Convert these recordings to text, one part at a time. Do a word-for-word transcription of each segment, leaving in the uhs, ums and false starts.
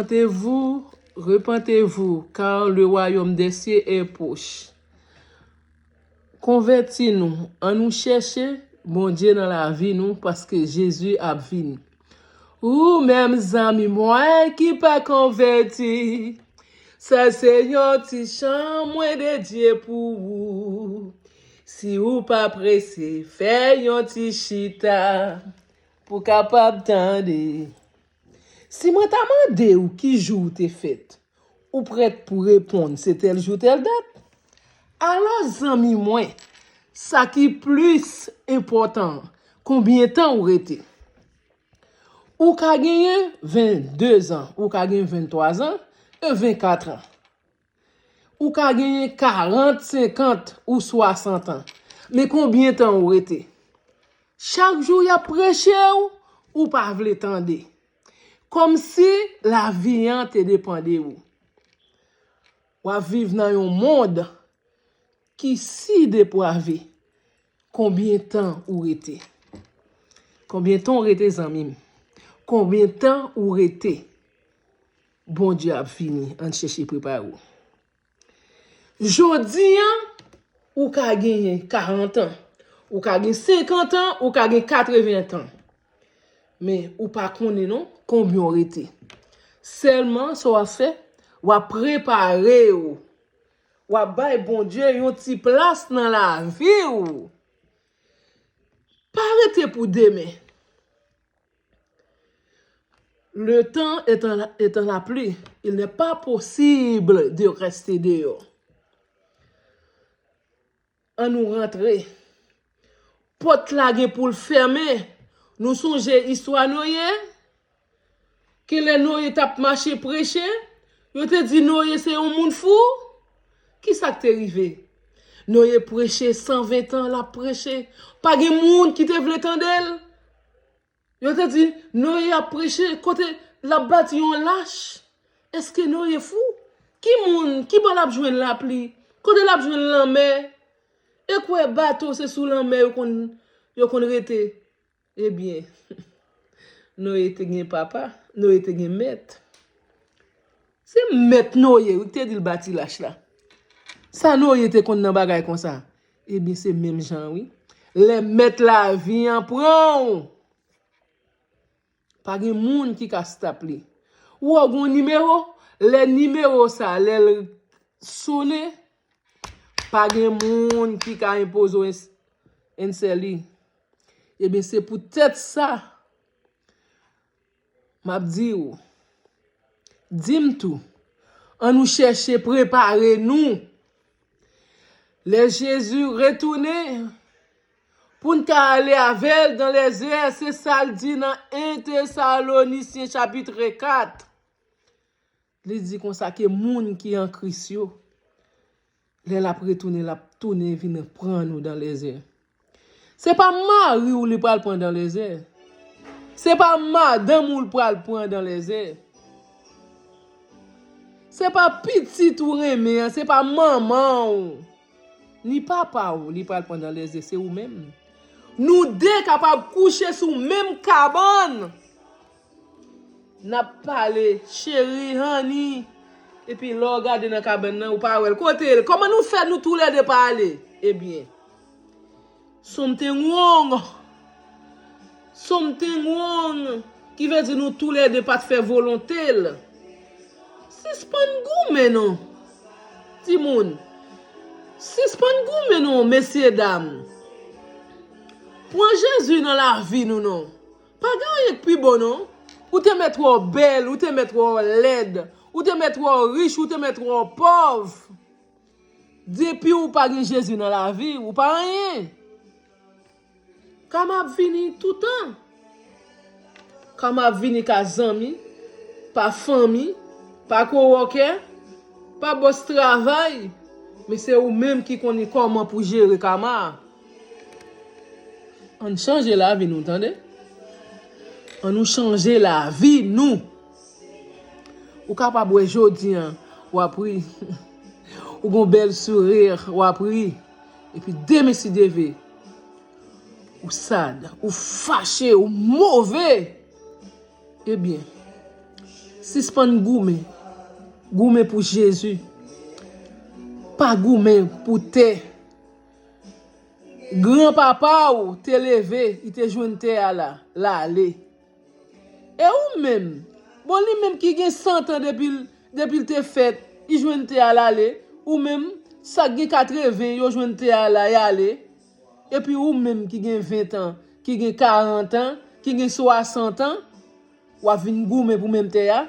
Repentez-vous, repentez-vous, car le royaume des cieux est proche. Konvèti nou, ann nou chèche Bondye nan lavi nou, paske Jezi ap vini. Ou menm zanmi mwen ki pa konvèti, sa se yon ti chan mwen dedye pou ou. Si ou pa prese, fè yon ti chita pou kapab tande. Si mwen ta mande w ki jou w te fèt, ou prèt pou reponn se tèl jou, tèl dat? Alò, zanmi mwen, sa ki plis enpòtan, konbyen tan ou rete? Ou ka genyen venndezan, ou ka genyen venntwazan e vennkat an. Ou ka genyen karant, senkant ou swasant an. Men konbyen tan ou rete? Chak jou y ap preche w, ou pa vle tande. Kòmsi lavi an te depan de ou. W ap viv nan yon mond ki si deprave. Konbyen tan ou rete? Konbyen tan ou rete, zanmi m? Konbyen tan ou rete? Bondye ap vini, ann chèche prepare w. Jodi an, ou ka genyen karant an, ou ka gen senkant an, ou ka gen katreven an. Men, ou pa konnen non, konbyen w rete. Sèlman, sa w ap fè, w ap prepare w. W ap bay Bondye yon ti plas nan lavi w. Pa rete pou demen. Le temps est en, est en la pluie. Il n'est pas possible de rester dehors. Ann nou rantre. Pòt la gen pou l fèmen. Nou sonje istwa Noye? Ke lè Noye t ap mache preche, yo te di Noye se yon moun fou. Ki sa k te rive? Noye preche san ven tan, l ap preche. Pa gen moun ki te vle tande l. Yo te di, Noye ap preche, kote l ap bati yon lach. Èske Noye fou? Ki moun, ki bò l ap jwenn lapli? Kote l ap jwenn lanmè? E kwè bato se sou lanmè yo konn, yo konn rete? Ebyen, Noye te gen papa, Noye te gen mèt. Se mèt Noye, wi, ki te di l bati lach la. Sa Noye te konn nan bagay konsa? Ebyen, se menm jan, wi. Lè mèt lavi an pran w, pa gen moun ki ka stop li. Ou wè w gen yon nimewo, lè nimewo sa, lè l sonnen, pa gen moun ki ka enpoze w ens-, answer li. Ebyen, se poutèt sa, m ap di w, di m tou, ann nou chèche prepare nou. Lè Jezi retounen, pou n ka ale avè l dan lèzè, se sa l di nan en Tesalonisyen chapit kat. Li di konsa ke moun ki an Kris yo, lè l ap retounen, l ap tounen vin pran nou dan lèzè. Se pa mari w li pral pran dan lèzè. Se pa madanm ou l pral pran dan lèzè. Se pa pitit ou renmen an, se pa manman w, ni papa w li pral pran dan lèzè, se ou menm. Nou de kapab kouche sou menm kabann. N ap pale, cheri, honey. Epi lè w gade nan kabann nan, ou pa wè l. Kote l? Kòman nou fè nou toulède pa ale? Ebyen, something wrong. Something wrong. Ki vle di nou toulède pa t fè volonte l. Sispann goumen non. Timoun, sispann goumen non, mesyedam. Pran Jezi nan lavi nou non. Pa gen anyen k pi bon non. Ou te mèt wè w bèl, ou te mèt wè w lèd, ou te mèt wè w rich, ou te mèt wè w pòv. Depi ou pa gen Jezi nan lavi w, ou pa anyen. Kama ap vini toutan. Kama ap vini ka zanmi, pa fanmi, pa kowòkè, pa bòs travay. Men se ou menm ki konnen kòman pou jere kama a. Ann chanje lavi nou, tande? Ann nou chanje lavi nou. Ou kapab wè jodi an, w ap ri. Ou gon bèl sourire, w ap ri. Epi demen si Dye vle, ou sad, ou fache, ou move. Ebyen, Sispann goumen. Goumen pou Jezi. Pa goumen pou tè. Granpapa w te leve, li te jwenn tè a la, l ale. E ou menm? Bon, li menm ki gen san tan depi l, depi l te fèt, li jwenn tè a, l ale. Ou menm, sa k gen katreven, yo jwenn tè a la, y ale. Epi ou menm ki gen ven tan, ki gen karant an, ki gen swasant an, w ap vin goumen pou menm tè a.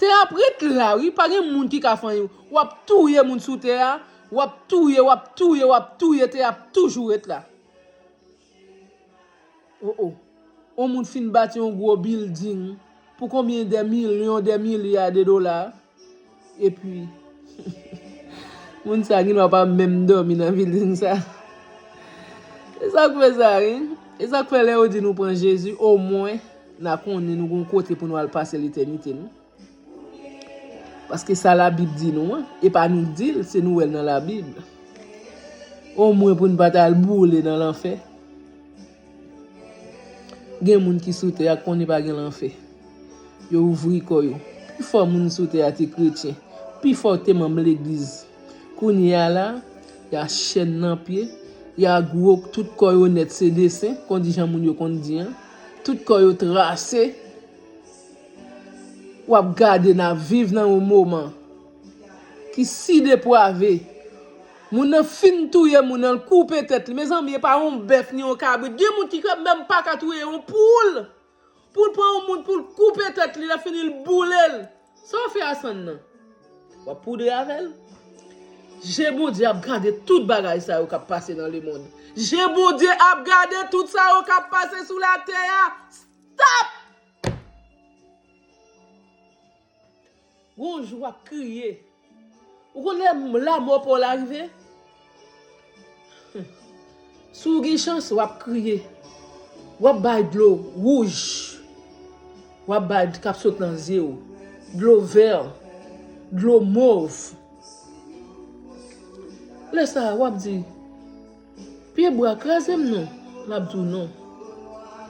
Tè a ap ret la, wi, pa gen moun ki ka fè anyen. W ap touye moun sou tè a, w ap touye, w ap touye, w ap touye, tè a ap toujou ret la. O, o. On moun fin bati yon gwo bilding pou konbyen de milyon, de milya de dola. Epi, moun sa gen dwa pa menm dòmi nan bilding sa. E sa k fè sa, wi. E sa k fè lè yo di nou pran Jezi, omwen, n a konnen nou gon kote pou nou al pase letènite nou. Paske sa Labib di nou an, e pa nou k di l, se nou wè l nan Labib. Omwen pou n pa t al boule nan lanfè. Gen moun ki sou tè a k konnen pa gen lanfè. Yo ouvri kò yo. Pifò moun sou tè a te kretyen. Pifò te manm legliz. Kounye a la, y a chèn nan pye, y a gwo, tout kò yo nèt se desen, kondi jan moun yo konn di an. Tout kò yo trase. W ap gade n ap viv nan yon moman ki si deprave. Moun nan fin touye moun nan, l koupe tèt li. Mezanmi, e pa yon bèf ni yon kabrit. Gen moun ki menm pa ka touye yon poul. Pou l pran yon moun, pou l koupe tèt li, lè fini l boule l. Sa w fè a sann nan? W ap poudre avè l? Je Bondye ap gade tout bagay sa yo k ap pase nan lemonn. Je Bondye ap gade tout sa yo k ap pase sou latè a. Stop! Gon jou w ap kriye. Ou konn lè m-, lanmò pa w la rive? Si w gen chans, w ap kriye. W ap bay dlo wouj. W ap bay k ap sot nan zye w. Dlo vè. Dlo mov. Lè sa a, w ap di, "Pyebwa, kraze m non," l ap di w non.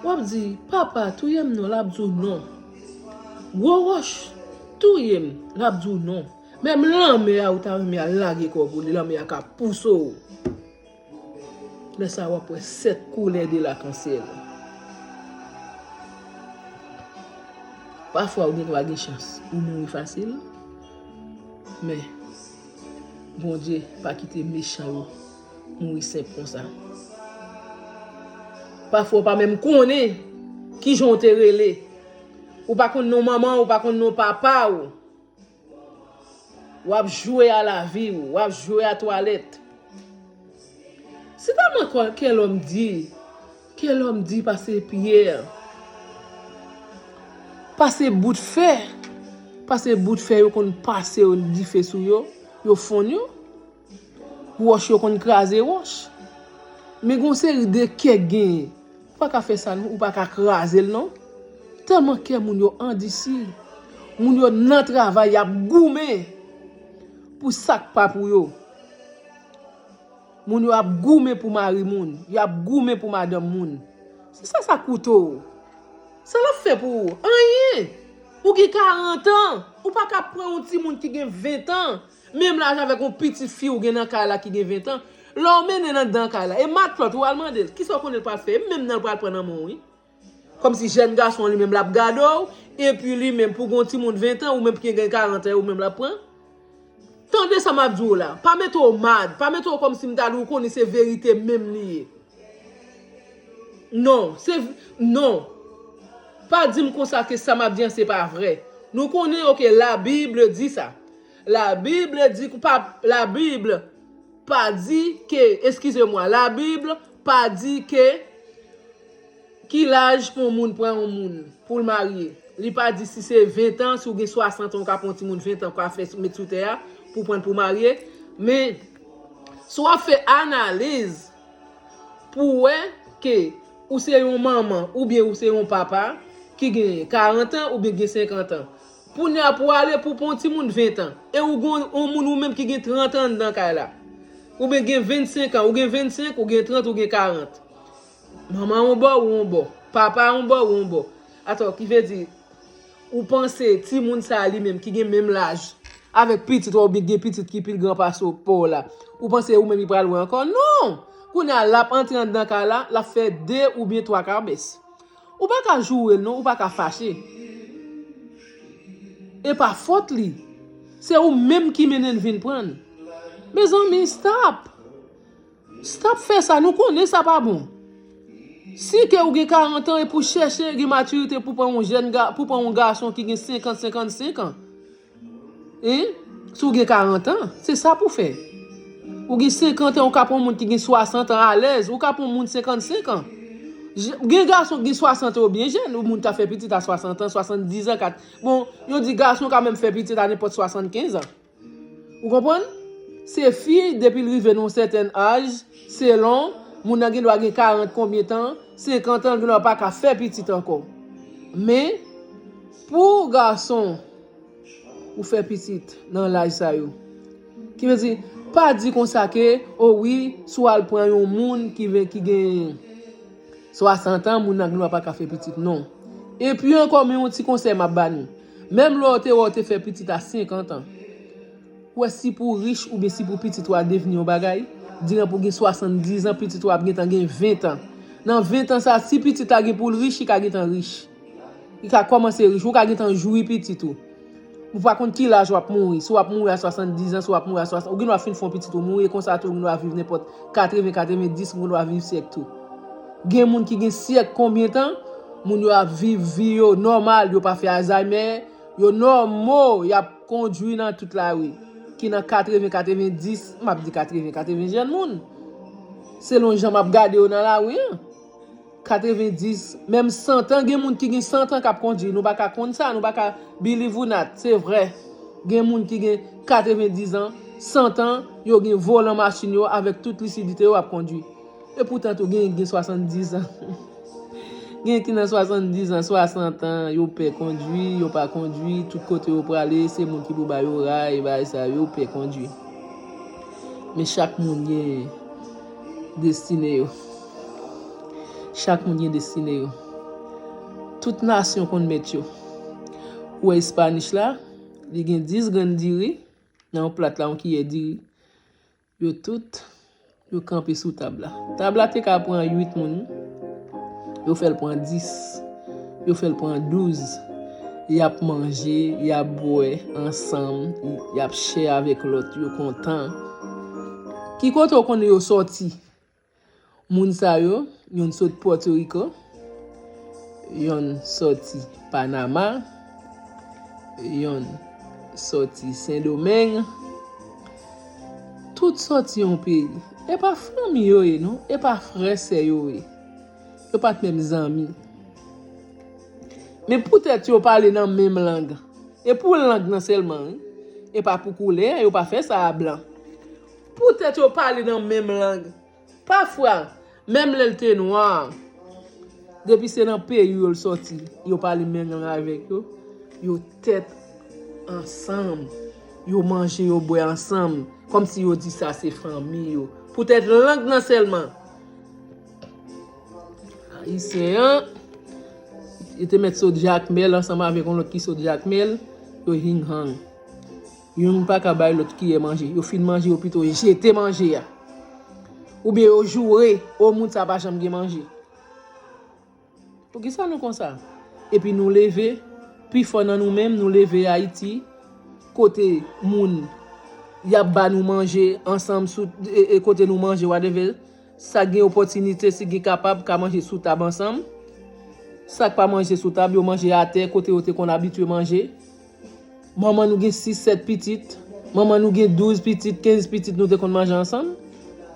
W ap di, "Papa, touye m non," l ap di w non. "Gwo wòch, touye m," l ap di w non. Menm lanmè a, ou ta renmen al lage kò w pou li, lanmè a ka pouse w. Lè sa a, w ap wè sèt koulè de lakansyèl. Pafwa, ou gendwa gen chans, ou mouri fasil. Men, Bondye pa kite mechan yo mouri senp konsa. Pafwa, ou pa menm konnen kijan w te rele. Ou pa konn non manman w, ou pa konn non papa w. W ap jwe a lavi w, w ap jwe a twalèt. Si tèlman kè, kè lòm di, kè lòm di pase pyè, pase bout fè, pase bout fè yo konn pase yo dife sou yo, yo fonn yo. Wòch yo konn kraze wòch. Men gon seri de kè k genyen. Ou pa ka fè sa non, ou pa ka kraze l non. Tèlman kè moun yo andisi. Moun yo nan travay, y ap goumen pou sa k pa pou yo. Moun yo ap goumen pou mari moun, y ap goumen pou madanm moun. Se sa sa koute w. Sa l ap fè pou ou? Anyen! Ou gen karant an, ou pa ka pran yon timoun ki gen ven an, menm laj avèk yon pitit fi ou gen nan kay la ki gen ven an, lè w mennen l anndan kay la, e matlòt ou al mande l, kisa w konnen l pral fè? E menm nan l pral pran nan men w, wi. Kòmsi jèn gason an li menm l ap gade w, epi li menm pou gon timoun ven an, ou menm ki gen karant an, ou menm l ap pran. Tande sa m ap di w la, pa mete w mad, pa mete w kòmsi m ta di w konnen se verite menm li ye. Non, se, non. Pa di m konsa ke sa m ap di an se pa vrè. Nou konnen, oke, Labib di sa. Labib di, pa, Labib pa di ke, eskize mwa, Labib pa di ke ki laj pou yon moun pran yon moun pou l marye. Li pa di si se ven an, si w gen swasant an, ou ka pran yon timoun ven an, ou ka fè met sou tè a pou pran l pou marye. Men, si w ap fè analiz, pou w wè ke ou se yon manman oubyen ou se yon papa ki gen karant an oubyen gen senkant an. Kounye a pou w ale pou pran yon timoun ven an. E ou gen yon moun ou menm ki gen trant an anndan kay la. Oubyen gen vennsenk an, ou gen vennsenk, ou gen trant, ou gen karant. Manman yon bò, ou yon bò. Papa yon bò, ou yon bò. Atò, ki vle di, Ou panse timoun sa a li menm ki gen menm laj avèk pitit ou oubyen gen pitit ki pi gran pase w, pa w la, ou panse ou menm li pral wè ankò? Non! Kounye a, l ap antre anndan kay la, l ap fè de oubyen twa kabès. Ou pa ka joure l non, ou pa ka fache. E pa fòt li. Se ou menm ki mennen l vin pran l. Mezanmi, stop! Stop fè sa, nou konnen sa pa bon. Si ke ou gen karant an e pou chèche gen matirite pou pran yon jèn ga, pou pran yon gason ki gen senkant, senkannsenk an. Hein? Si w gen karant an, se sa pou fè. Ou gen senkant an, ou ka pran yon moun ki gen swasant an alèz, ou ka pran yon moun senkannsenk an. Gen gason ki gen swasant an yo byen jèn, ou moun ka fè pitit a swasant an, swasanndiz an, kat. Bon, yo di gason ka menm fè pitit a nenpòt swasannkenz an. Ou konprann? Se fi, depi l rive nan yon sètèn aj, selon, moun nan gen dwa gen karant konbyen tan, senkant an, l gen dwa pa ka fè pitit ankò. Men, pou gason, ou fè pitit nan laj sa yo. Ki vle di, pa di konsa ke, o wi, si w al pran yon moun ki, ki gen swasant an, moun nan gen dwa pa ka fè pitit, non. Epi ankò, men yon ti konsèy m ap ba nou. Menm lè w te wè w te fè pitit a senkant an, ou wè si pou w rich oubyen si pou pitit ou a devni yon bagay, diran pou gen swasanndiz an, pitit ou a ap gentan gen ven an. Nan ven an sa, si pitit la gen pou l rich, li ka gentan rich. Li ka kòmanse rich, ou ka gentan jwi pitit ou. Ou pa konn ki laj w ap mouri. Si w ap mouri a swasanndiz an, si w ap mouri a swasant, ou gen dwa fin fè yon pitit ou mouri, e konsa tou, ou gen dwa viv nenpòt katreven, katrevendis, ou gen dwa viv syèk tou. Gen moun ki gen syèk konbyen tan, moun yo ap viv vi yo nòmal, yo pa fè Alzheimer, yo nòmo, y ap kondui nan tout lari. Ki nan katreven, katrevendis, m ap di katreven, katreven jèn moun. Selon jan m ap gade yo nan lari an. Katrevendis, menm san an, gen moun ki gen san an k ap kondui. Nou pa ka konn sa, nou pa ka believe ou not, se vrè. Gen moun ki gen katrevendis an, san an, yo gen volan machin yo avèk tout lisidite yo ap kondui. E poutan tou, gen, gen swasanndiz an. Gen ki nan swasanndiz an, swasant an, yo pè kondui, yo pa kondui, tout kote yo prale, se moun ki pou ba yo ray, bagay sa yo, yo pè kondui. Men chak moun gen destine yo. Chak moun gen destine yo. Tout nasyon konn mèt yo. Ou wè Espanich la, li gen dis grenn diri nan yon plat la, yon kiyè diri. Yo tout, yo kanpe sou tab la. Tab la te ka pran uit moun, yo fè l pran dis, yo fè l pran douz. Y ap manje, y ap bwè ansanm, y ap share avèk lòt, yo kontan. Ki kote w konnen yo sòti? Moun sa yo, youn sot Pòtoriko, youn sòti Panama, youn sòti Sendomeng. Tout sòti yon peyi. E pa fanmi yo ye, non. E pa frè sè yo ye. Yo pa t menm zanmi. Men poutèt yo pale nan menm lang. E pou lang nan sèlman, wi. E pa pou koulè, yo pa fè sa a blan. Poutèt yo pale nan menm lang. Pafwa, menm lè l te nwa, depi se nan peyi yo l sòti, yo pale menm lang avèk yo, yo tèt ansanm, yo manje, yo bwè ansanm, kòmsi yo di sa se fanmi yo. Poutèt lang nan sèlman. Ayisyen an, yo te mèt sot Jakmèl ansanm avèk yon lòt ki sot Jakmèl, yo hing hang. Youn pa ka bay lòt kiyè manje. Yo fin manje, yo pito jete manje a. Oubyen yo joure, o moun sa pa janm gen manje. Poukisa nou konsa? Epi nou leve, pifò nan nou menm, nou leve Ayiti, kote moun y ap ba nou manje ansanm, sou, e, e kote nou manje, whatever. Sa gen opòtinite, si gen kapab, ka manje sou tab ansanm. Sa k pa manje sou tab, yo manje atè, kote yo te konn abitye manje. Manman nou gen sis, sèt pitit. Manman nou gen douz pitit, kenz pitit, nou te konn manje ansanm.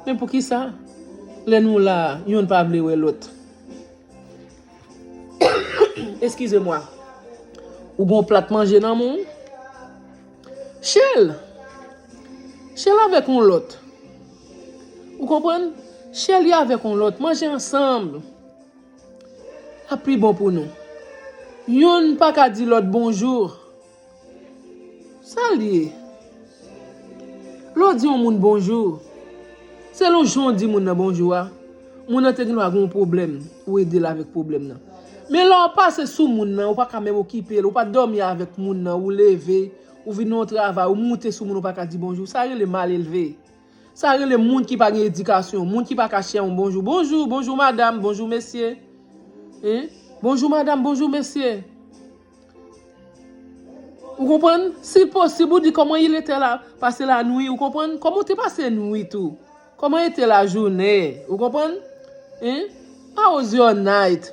Men poukisa, lè nou la, youn pa vle wè lòt? Excusez-moi. Ou gon plat manje nan men w? Share l. Share l avèk yon lòt. Ou konprann? Share li avèk yon lòt. Manje ansanm. L ap pi bon pou nou. Youn pa ka di lòt bonjou. Sa l ye? Lè w di yon moun bonjou, selon jan w di moun nan bonjou a, moun nan te gen dwa gen yon pwoblèm, ou ede l avèk pwoblèm nan. Men lè w pase sou moun nan, ou pa ka menm okipe l, ou pa dòmi avèk moun nan, ou leve, ou vin nan yon travay, ou moute sou moun, ou pa ka di bonjou. Sa rele malelve. Sa rele moun ki pa gen edikasyon, moun ki pa ka chè yon bonjou. Bonjou, bonjou madanm, bonjou mesye. Hein? Bonjou madanm, bonjou mesye. Ou konprann? Si posib, ou di comment il était la, passé la nuit, ou konprann? Kòman w te pase nwit ou? Comment était la journée? Ou konprann? Hein? How was your night?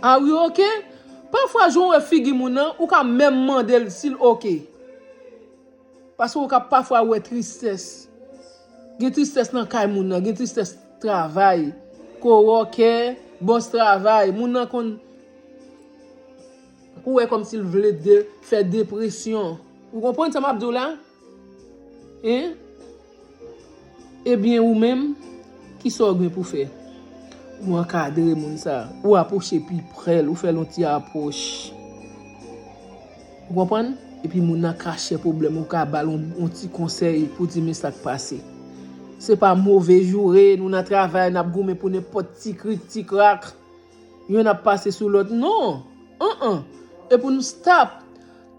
Are you okay? Pafwa, jan w wè figi moun nan, ou ka menm mande l si l oke. Paske ou ka pafwa wè tristès. Gen tristès nan kay moun nan, gen tristès travay. Kowòkè, bòs travay, moun nan konn ou wè kòmsi l vle de, fè depresyon. Ou konprann sa m ap di w la? Hein? Ebyen, ou menm, kisa w gen pou fè? Ou ankadre moun sa, ou apwoche pi pre l, ou fè l yon ti apwòch. Ou konprann? Epi moun nan ka chè pwoblèm, ou ka ba l yon, yon ti konsèy pou di men sa k pase. Se pa move joure, nou nan travay, n ap goumen pou nenpòt ti krik, ti krak. Yonn ap pase sou lòt. Non! An-an! E pou nou stop.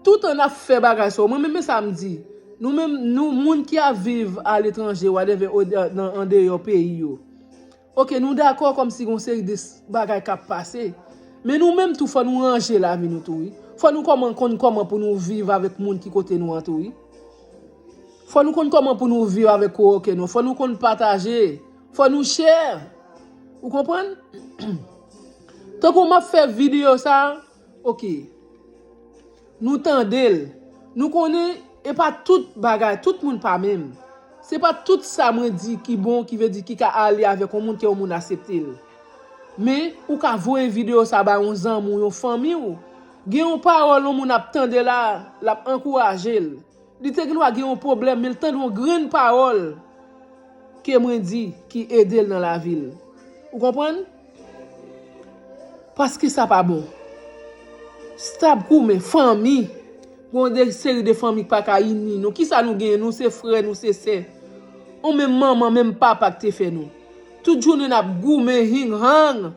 Toutan n ap fè bagay sa yo. Mwen menm, men sa m di. Nou menm, nou, moun ki ap viv aletranje, whatever, o, nan, andeyò peyi yo. Oke, nou dakò kòmsi gon seri de s-, bagay k ap pase. Men nou menm tou, fò nou ranje lavi nou tou, wi. Fò nou kòman, konn kòman pou nou viv avèk moun ki kote nou an tou, wi. Fò nou konn kòman pou nou viv avèk kowòkè nou. Fò nou konn pataje. Fò nou share. Ou konprann? Tankou m ap fè videyo sa, oke. Nou tande l. Nou konnen e pa tout bagay, tout moun pa menm. Se pa tout sa mwen di ki bon, ki vle di ki ka ale avèk yon moun ke yon moun aksepte l. Men, ou ka voye videyo sa ba yon zanmi w, yon fanmi w. Gen yon pawòl yon moun ap tande la, l ap ankouraje l. Li te gendwa gen yon pwoblèm, men l tande yon grenn pawòl ke mwen di ki ede l nan lavi l. Ou konprann? Paske sa pa bon. Stop goumen, fanmi. Gon de seri de fanmi k pa ka ini nou. Kisa nou genyen? Nou se frè, nou se sè. Yon menm manman, menm papa k te fè nou. Tout jounen n ap goumen, hing hang.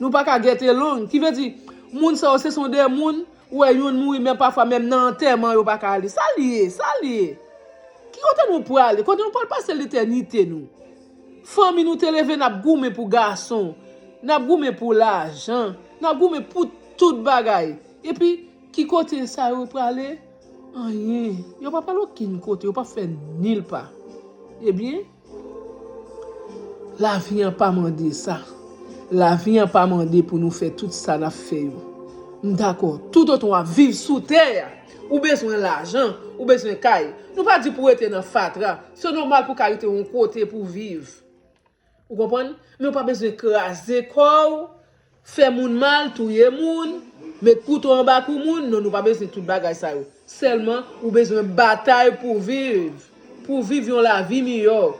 Nou pa ka get along. Ki vle di, moun sa yo, se son de moun, ou wè youn mouri, men pafwa menm nan antèman, yo pa ka ale. Sa l ye? Sa l ye? Ki kote nou prale? Kote nou pral pase letènite nou? Fanmi nou te leve, n ap goumen pou gason, n ap goumen pou lajan, n ap goumen pou tout bagay. Epi, ki kote sa yo prale? Anyen. Yo pa prale okenn kote, yo pa fè nil pa. Ebyen, lavi an pa mande sa. Lavi an pa mande pou nou fè tout sa n ap fè yo. M dakò, toutotan w ap viv sou tè a, ou bezwen lajan, ou bezwen kay. Nou pa di pou rete nan fatra. Se nòmal pou ka rete yon kote pou viv. Ou konprann? Men w pa bezwen kraze kò w, fè moun mal, touye moun, met kouto anba kou moun. Non, nou pa bezwen tout bagay sa yo. Sèlman, ou bezwen batay pou viv. Pou viv yon lavi miyò.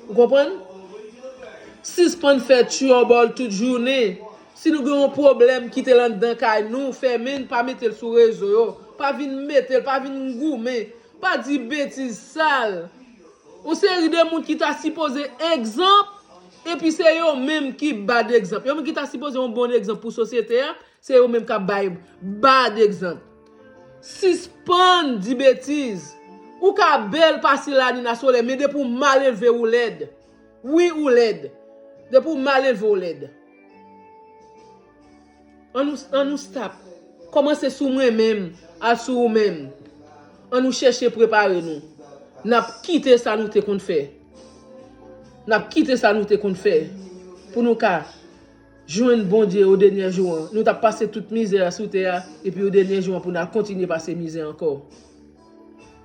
Ou konprann? Sispann fè tchwobòl tout jounen. Si nou gen yon pwoblèm, kite l anndan kay nou, fèmen l, pa mete l sou rezo yo. Pa vin mete l, pa vin goumen. Pa di betiz sal. Yon seri de moun ki ta sipoze egzanp, epi se yo menm ki bad egzanp. Yo menm ki ta sipoze yon bon egzanp pou sosyete a, se yo menm k ap bay bad egzanp. Sispann di betiz. Ou ka bèl pase lalin a solèy, men depi w mal elve, ou lèd. Wi, ou lèd. Depi w mal elve, ou lèd. Ann nou, ann nou stop. Kòmanse sou mwen menm, al sou ou menm. Ann nou chèche prepare nou. N ap kite sa nou te konn fè. N ap kite sa nou te konn fè. Pou nou ka jwenn Bondye o dènye jou an. Nou t ap pase tout mizè a sou tè a, epi o dènye jou an pou n al kontinye pase mizè ankò.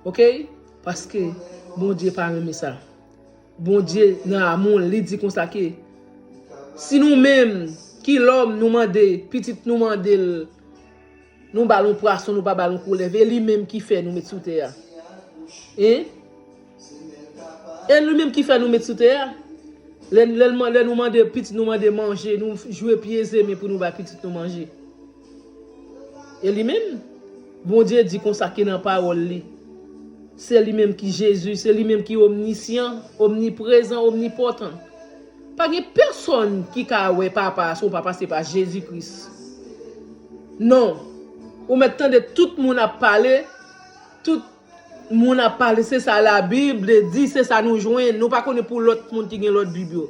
Oke? Paske Bondye pa renmen sa. Bondye nan amou l, li di konsa ke si nou menm ki lòm nou mande pitit nou mande l, nou ba l yon pwason, nou pa ba l yon koulèv, e li menm ki fè nou met sou tè a. Hein? E li menm ki fè nou met sou tè a. Lè, lè, lè nou mande pitit nou mande manje, nou jwe pye zemen pou nou bay pitit nou manje. E li menm, Bondye di konsa ke nan pawòl li. Se li menm ki Jezi, se li menm ki omnisyan, omniprezan, omnipòtan. Pa gen pèsonn ki ka wè Papa a si w pa pase pa Jezi Kris. Non. Ou mèt tande tout moun ap pale, tout moun ap pale, se sa Labib di, se sa nou jwenn. Nou pa konnen pou lòt moun ki gen lòt Bib yo.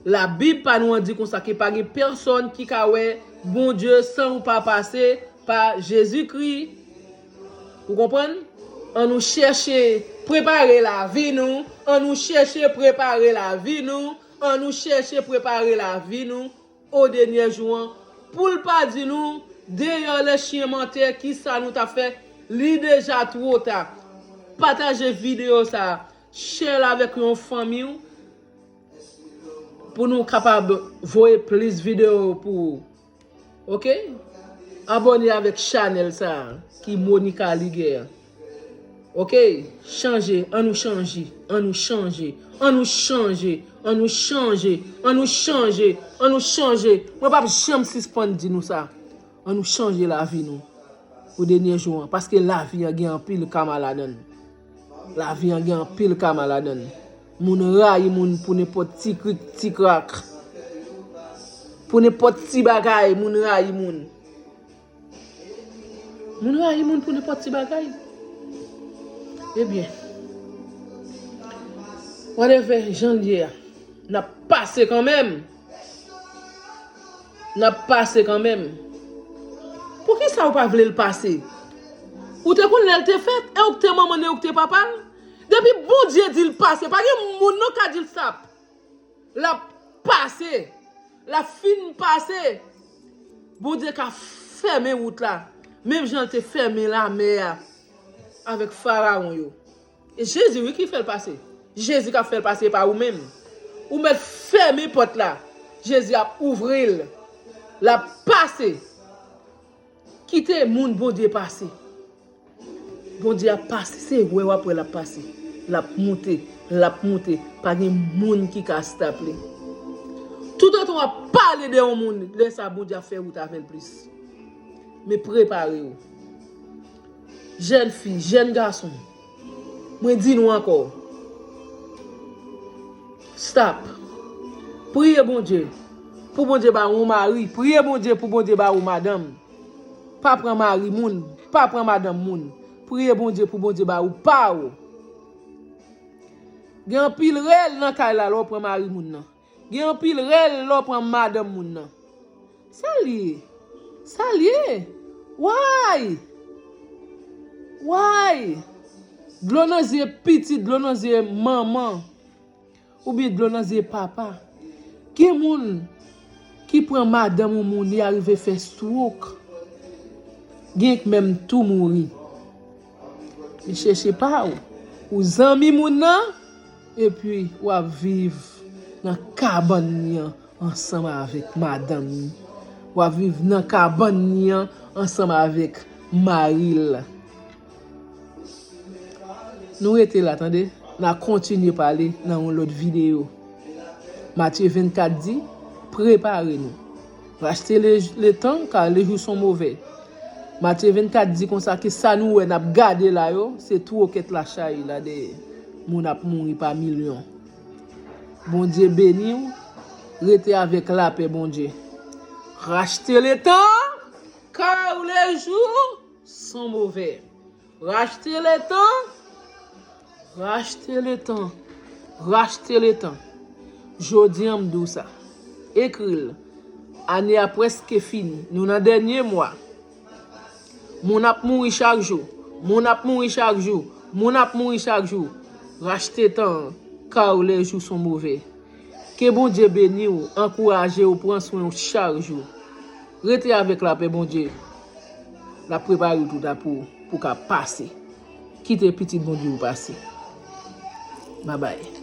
Labib pa nou an di konsa ke pa gen pèsonn ki ka wè Bondye san ou pa pase pa Jezikri. Ou konprann? An nou chèche prepare lavi nou, an nou chèche prepare lavi nou, an nou chèche prepare lavi nou o dènye jou an, pou l pa di nou, dehors les chiens menteurs, kisa nou t ap fè, li deja twò ta. Pataje videyo sa a, share l avèk yon fanmi w, pou nou kapab voye plis videyo pou ou. Oke? Abòne avèk chanèl sa a, ki Monica Liguer. Oke? Chanje, an nou chanje, an nou chanje, an nou chanje, an nou chanje, an nou chanje, an nou chanje. Mwen p ap janm sispann di nou sa. An nou chanje lavi nou pou dènye jou an, paske lavi an gen anpil kama ladan l. Lavi an gen anpil kama ladan l. Moun rayi moun pou nenpòt ti krik, ti krak. Pou nenpòt ti bagay, moun rayi moun. Moun rayi moun pou nenpòt ti bagay. Ebyen, whatever jan l ye a, n ap pase kanmenm. N ap pase kanmenm. Poukisa ou pa vle l pase? Ou te konn lè l te fèt, e ou k te manman l, e ou k te papa l? Depi Bondye di l pase, pa gen moun non ka di l stop. L ap pase. L ap fin pase. Bondye ka fèmen wout la, menm jan l te fèmen lamè a avèk farawon yo. E Jezi, wi, ki fè l pase. Jezi k ap fè l pase, e pa ou menm. Ou mèt fèmen pòt la. Jezi ap ouvri l. L ap pase. Kite moun Bondye pase. Bondye ap pase, se wè w ap wè l ap pase. L ap moute, l ap moute. Pa gen moun ki ka stop li. Toutotan w ap pale de yon moun, lè sa a Bondye ap fè wout avè l plis. Men prepare w. Jèn fi, jèn gason, mwen di nou ankò, stop. Priye Bondye pou Bondye ba w yon mari. Priye Bondye pou Bondye ba w madanm. Pa pran mari moun, pa pran madanm moun. Priye Bondye pou Bondye ba ou pa w. Gen anpil rèl nan kay la lè w pran mari moun nan. Gen anpil rèl lè w pran madanm moun nan. Sa l ye? Sa l ye? Way! Way! Dlo nan zye pitit, dlo nan zye manman. Oubyen dlo nan zye papa. Gen moun ki pran madanm yon moun, li arive fè stroke. Gen k menm tou mouri. Li chèche pa w. Ou zanmi moun nan, epi w ap viv nan kabann li an ansanm avèk madanm li. W ap viv nan kabann li an ansanm avèk mari l. Nou rete la, tande. N a kontinye pale nan yon lòt videyo. Matye vennkat di, prepare nou. Rachte le, le tan, kar les jours sont mauvais. Matye vennkat di konsa ke sa nou wè n ap gade la yo, se twokèt la chayi la dèyè. Moun ap mouri pa milyon. Bondye beni w, rete avèk lapè Bondye. Rachte le tan, kar les jours sont mauvais. Rachte le tan, rachte le tan, rachte le tan. Jodi an m di w sa. Ekri l. Ane a prèske fini. Nou nan dènye mwa. Moun ap mouri chak jou. Moun ap mouri chak jou. Moun ap mouri chak jou. Rachte tan an, kar les jours sont mauvais. Ke Bondye beni w, ankouraje w, pran swen w chak jou. Rete avèk lapè Bondye. L ap prepare w tout a pou, pou w ka pase. Kite pitit Bondye w pase. Babay.